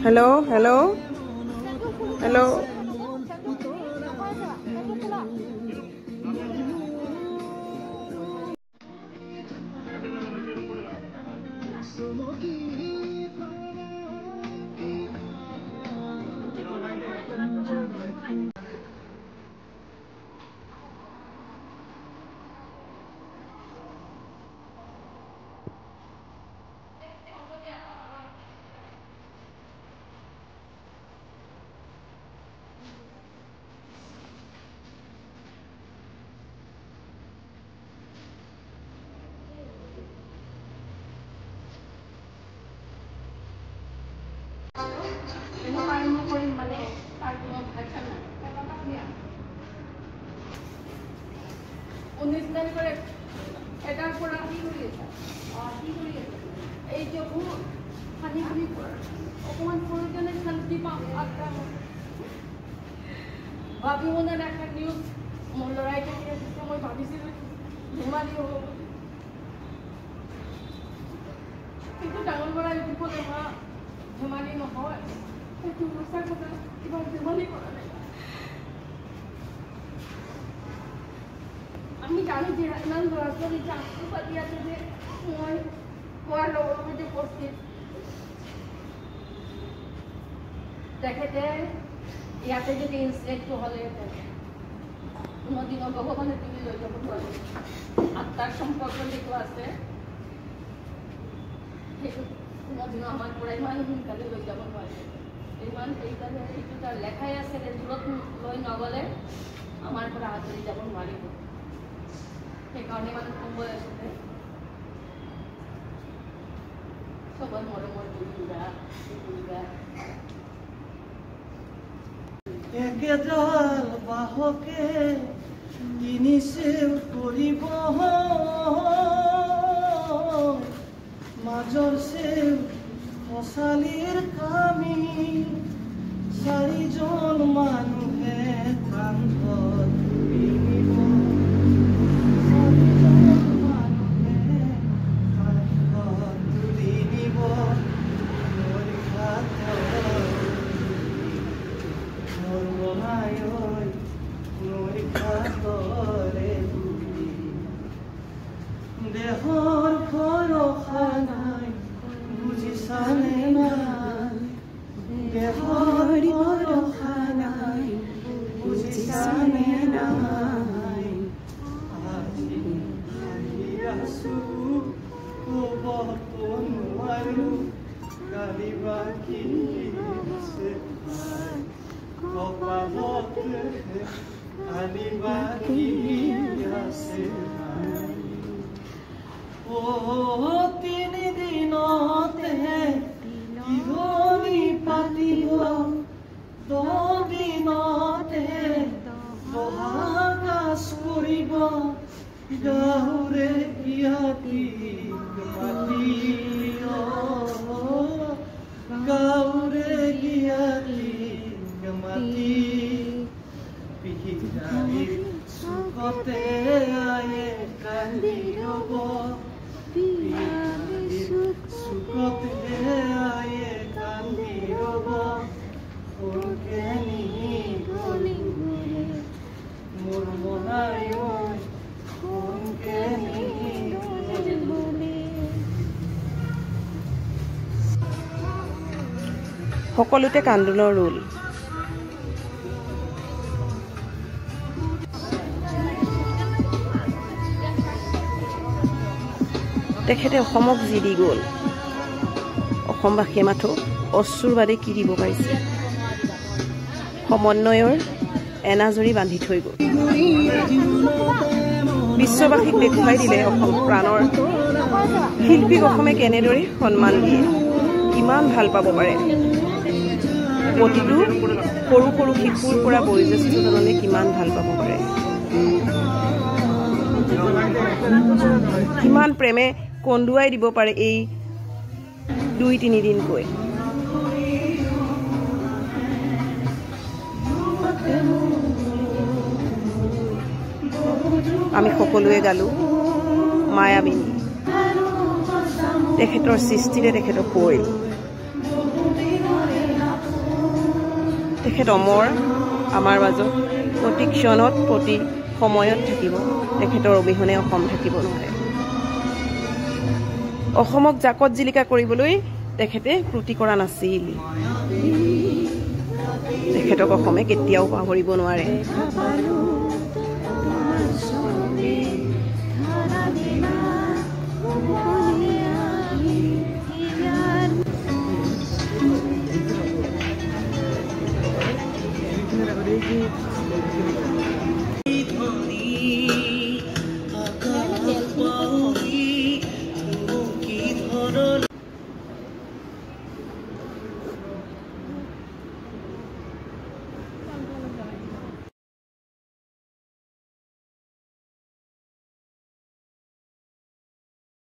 Hello hello hello. ভাবিব নাৰাখা news মোৰ ল'ৰাই কেতিয়া দিছে, মই ভাবিছিলোঁ ধেমালি হ'ব বুলি, কিন্তু ডাঙৰ ল'ৰাই ক'লে মা ধেমালি নহয়, সেইটো সঁচা কথা, কিবা ধেমালি কৰা নাই। আমি জানো যে ইমান ল'ৰা ছোৱালী যে আঁঠু পাতি আছে যে মই কোৱাৰ লগে লগে উপস্থিত তেখেতে ইয়াতে যদি ইনচিডেণ্টটো হ'লেহেঁতেন কোনোদিনও ভগৱানে তুলি লৈ যাব নোৱাৰে। আত্মাৰ সম্পৰ্ক যিটো আছে সেইটো কোনোদিনো আমাৰ পৰা ইমান সোনকালে লৈ যাব নোৱাৰে। ইমান সেইকাৰণে সেইটো তাৰ লেখাই আছে যে দূৰত লৈ নগ'লে আমাৰ পৰা আঁতৰি যাব নোৱাৰিব। সেইকাৰণে মানে কম বয়সতে চবৰ মৰমৰ জুবিন দা। একেডাল বাহকে তিনি চেও কৰিব, মাজৰ চেও পচালিৰ কামি, চাৰিজন মানুহে কান্ধত তুলি নিব, চাৰিজন মানুহে কান্ধত তুলি নিব, নৈৰ ঘাটত মোৰ মনাই নৈৰ ঘাটৰে বুলি, দেহৰ ভৰসা নাই বুজিছানে নাই, দেহৰ ভৰসা নাই বুজিছানে নাই, আজি হাঁহি আছো ক'বতো নোৱাৰো, কালি বাকী আছে কপালতে কালি বাকী আছে। ও তিনি দিনতে তিৰণি পাতিব, দহ দিনতে বহাগাছ কৰিব, গাঁৱৰে জ্ঞাতি মাতি, গাঁৱৰে জ্ঞাতি মাতি, পিহিদাৰীৰ চুকতে আয়ে কান্দি ৰ'ব, পিহিদাৰীৰ চুকতে আয়ে কান্দি ৰ'ব, সোণকেনি গ'ল বুলি মোৰ মনাই ঐ, সোণকেনি গ'ল বুলি। সকলোতে কান্দোনৰ ৰোল। তেখেতে অসমক যি দি গ'ল, অসমবাসীয়ে মাথো অশ্ৰুৰ বাদে কি দিব পাৰিছে? সমন্বয়ৰ এনাজৰী বান্ধি থৈ গ'ল, বিশ্ববাসীক দেখুৱাই দিলে অসম প্ৰাণৰ শিল্পীক অসমে কেনেদৰে সন্মান দিয়ে, কিমান ভাল পাব পাৰে। প্ৰতিটো সৰু সৰু শিশুৰ পৰা বয়োজ্যেষ্ঠজনে কিমান ভাল পাব পাৰে, কিমান প্ৰেমে কন্দুৱাই দিব পাৰে এই 2-3 দিনকৈ। আমি সকলোৱে গালো মায়াবিনী। তেখেতৰ সৃষ্টিৰে তেখেতক সোঁৱৰিলোঁ। তেখেত অমৰ, আমাৰ মাজত প্ৰতি ক্ষণত, প্ৰতি সময়ত থাকিব। তেখেতৰ অবিহনে অসম থাকিব নোৱাৰে। অসমক জাকত জিলিকা কৰিবলৈ তেখেতে ক্ৰুটি কৰা নাছিল। তেখেতক অসমে কেতিয়াও পাহৰিব নোৱাৰে। তোমাৰ ছবি ধৰা দিলা।